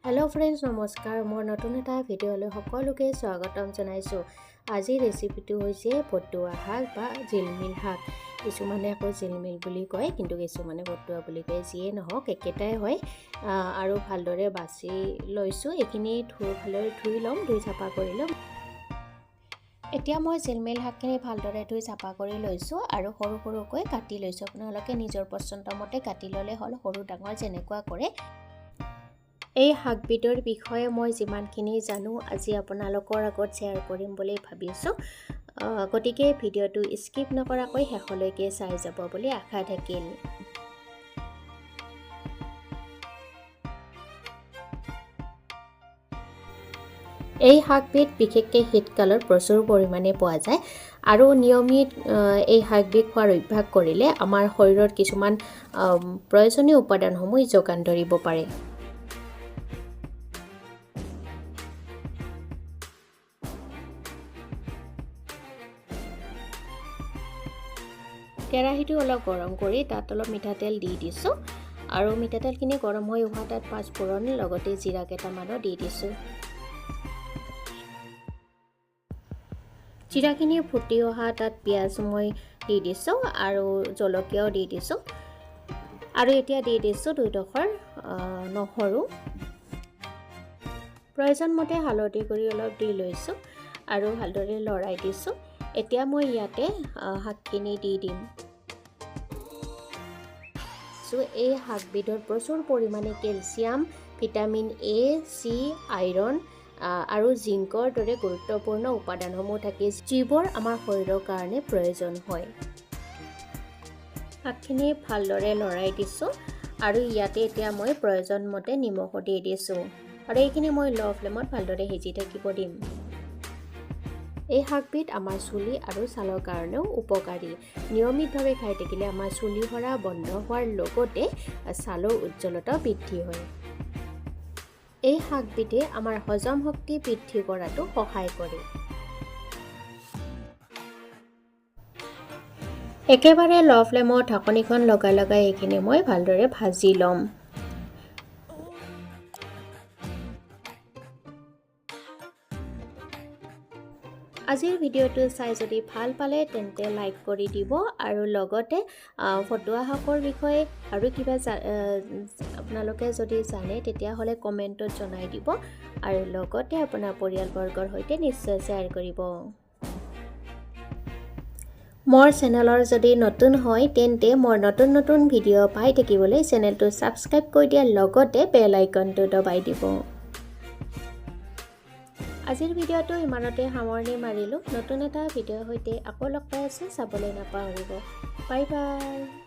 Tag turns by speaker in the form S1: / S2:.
S1: Hello' friends, নমস্কাৰ। মোৰ নতুন এটা ভিডিঅ'লৈ সকলোকে স্বাগতম জনাইছোঁ। আজিৰ ৰেচিপিটো হৈছে পটুৱা শাক বা জিলমিল শাক। কিছুমানে আকৌ জিলমিল বুলি কয়, কিন্তু কিছুমানে পটুৱা বুলি কয়। যিয়ে নহওক একেটাই হয়। আৰু ভালদৰে বাছি লৈছোঁ। এইখিনি ভালদৰে ধুই ল'ম, ধুই চাফা কৰি ল'ম। এতিয়া মই জিলমিল শাকখিনি ভালদৰে ধুই চাফা কৰি লৈছোঁ আৰু সৰু সৰুকৈ কাটি লৈছোঁ। আপোনালোকে নিজৰ পচন্দ মতে কাটি ল'লে হ'ল, সৰু ডাঙৰ যেনেকুৱা কৰে। এই শাকবিধৰ বিষয়ে মই যিমানখিনি জানো আজি আপোনালোকৰ আগত শ্বেয়াৰ কৰিম বুলি ভাবিছোঁ। গতিকে ভিডিঅ'টো স্কিপ নকৰাকৈ শেষলৈকে চাই যাব বুলি আশা থাকিল। এই শাকবিধ বিশেষকৈ শীতকালত প্ৰচুৰ পৰিমাণে পোৱা যায় আৰু নিয়মিত এই শাকবিধ খোৱাৰ অভ্যাস কৰিলে আমাৰ শৰীৰত কিছুমান প্ৰয়োজনীয় উপাদানসমূহ যোগান ধৰিব পাৰে। কেৰাহীটো অলপ গৰম কৰি তাত অলপ মিঠাতেল দি দিছোঁ আৰু মিঠাতেলখিনি গৰম হৈ হোৱা তাত পাঁচফোৰণ লগতে জিৰা কেইটামানো দি দিছোঁ। জিৰাখিনি ফুটি অহা তাত পিঁয়াজ মই দি দিছোঁ আৰু জলকীয়াও দি দিছোঁ আৰু এতিয়া দি দিছোঁ দুডোখৰ নহৰু। প্ৰয়োজন মতে হালধি গুড়ি অলপ দি লৈছোঁ আৰু ভালদৰে লৰাই দিছোঁ। এতিয়া মই ইয়াতে শাকখিনি দি দিম। এই শাকবিধত প্ৰচুৰ পৰিমাণে calcium, vitamin A, C, iron আৰু জিংকৰ দৰে গুৰুত্বপূৰ্ণ উপাদানসমূহ থাকে, যিবোৰ আমাৰ শৰীৰৰ কাৰণে প্ৰয়োজন হয়। শাকখিনি ভালদৰে লৰাই দিছোঁ আৰু ইয়াতে এতিয়া মই প্ৰয়োজন মতে নিমখো দি দিছোঁ আৰু এইখিনি মই ল' ফ্লেমত ভালদৰে সিজি থাকিব দিম। এই শাকবিধ আমাৰ চুলি আৰু ছালৰ কাৰণেও উপকাৰী। নিয়মিতভাৱে খাই থাকিলে আমাৰ চুলি সৰা বন্ধ হোৱাৰ লগতে ছালৰ উজ্জ্বলতা বৃদ্ধি হয়। এই শাকবিধে আমাৰ হজম শক্তি বৃদ্ধি কৰাতো সহায় কৰে। একেবাৰে ল' ফ্লেমৰ ঢাকনিখন লগাই লগাই এইখিনি মই ভালদৰে ভাজি ল'ম। আজিৰ ভিডিঅ'টো চাই যদি ভাল পালে তেন্তে লাইক কৰি দিব আৰু লগতে ফটুৱা শাকৰ বিষয়ে আৰু কিবা আপোনালোকে যদি জানে তেতিয়াহ'লে কমেণ্টত জনাই দিব আৰু লগতে আপোনাৰ পৰিয়ালবৰ্গৰ সৈতে নিশ্চয় শ্বেয়াৰ কৰিব। মোৰ চেনেলৰ যদি নতুন হয় তেন্তে মোৰ নতুন নতুন ভিডিঅ' পাই থাকিবলৈ চেনেলটো ছাবস্ক্ৰাইব কৰি দিয়াৰ লগতে বেল আইকনটো দবাই দিব। আজিৰ ভিডিঅ'টো ইমানতে সামৰণি মাৰিলোঁ। নতুন এটা ভিডিঅ'ৰ সৈতে আকৌ লগ পাই আছোঁ, চাবলৈ নাপাহৰিব। Bye bye.